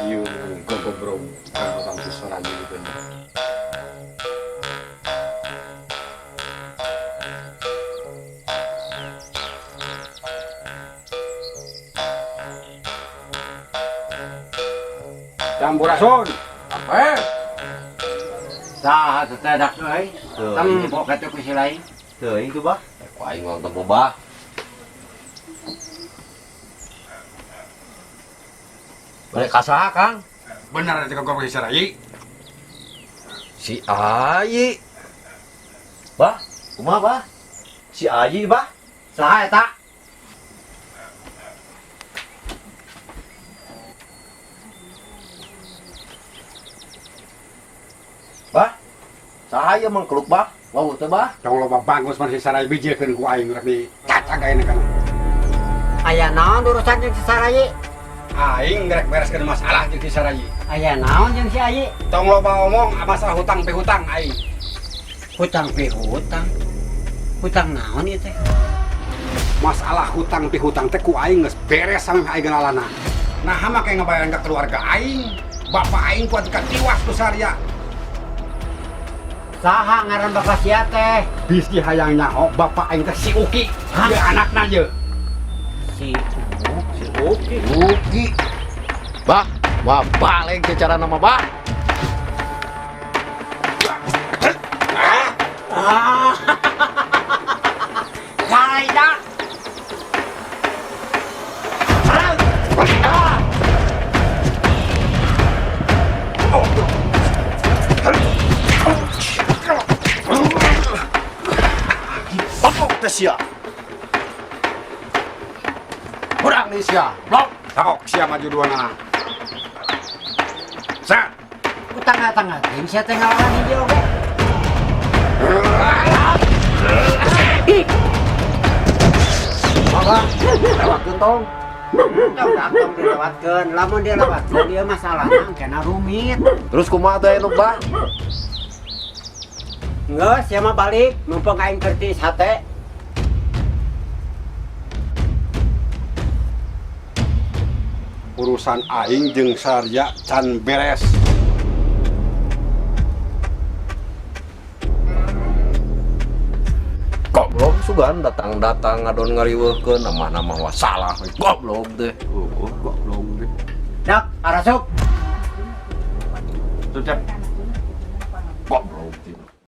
Ieu gogobrong karo si Sarayi gitu nya. Sampurasun. Apa? Saha tetedak euy? Teuing. Tempo katu ku si lain. Teuing tuh, Bah. Ku aing ngomong tempo, Bah. Balik ka saha, Kang? Bener itu gogobrong si Sarayi. Si Ayi. Bah, kumaha, Bah? Si Ayi, Bah. Saha eta? Bah. Saha ieu mangkeluk, Bah? Wau teu, Bah? Tong loba bagus mah si Sarayi bijilkeun ku aing rek dicacag ayeuna kana. Aya naon urusan jeung si Sarayi? Aing rek bereskeun masalah jeung si Sarayi. Aya naon jeung si Ayi? Tong loba omong masalah hutang pihutang aing. Hutang pihutang. Hutang naon ieu teh? Masalah hutang pihutang teh ku aing geus beres sampe aing gelalana. Nah, make ngabayaran ka keluarga aing. Bapak aing kuat ka tiwas ku saria. Saha ngaran bapak sia teh? Bisi hayang nyaho bapak aing teh si Uki. Hah? Ieu anakna ye. Si Uki. Si Uki. Uki. Bah, wah balik ke cara nama, Bah. Ah. Kaida. Bapok teh sia. Urang nih sia. Blok. Sok sia maju dua nana. Sa. Ku tangga-tangga tim sia teh ngalawan hiji oge. Bah, lewatkeun tong. Tong tong dilewatkeun. Lamun dilewatkeun ieu masalahna kena rumit. Terus kumaha teh nu, Bah? Geus sia mah balik mumpung aing keur tiis hate. Urusan aing jeung Sarya can beres. Goblok sugan datang-datang ngadon ngariweuhkeun nama-nama wah salah we. Goblok teh. Oh, goblok teh. Dak, arasuk. Tutup. Goblok teh.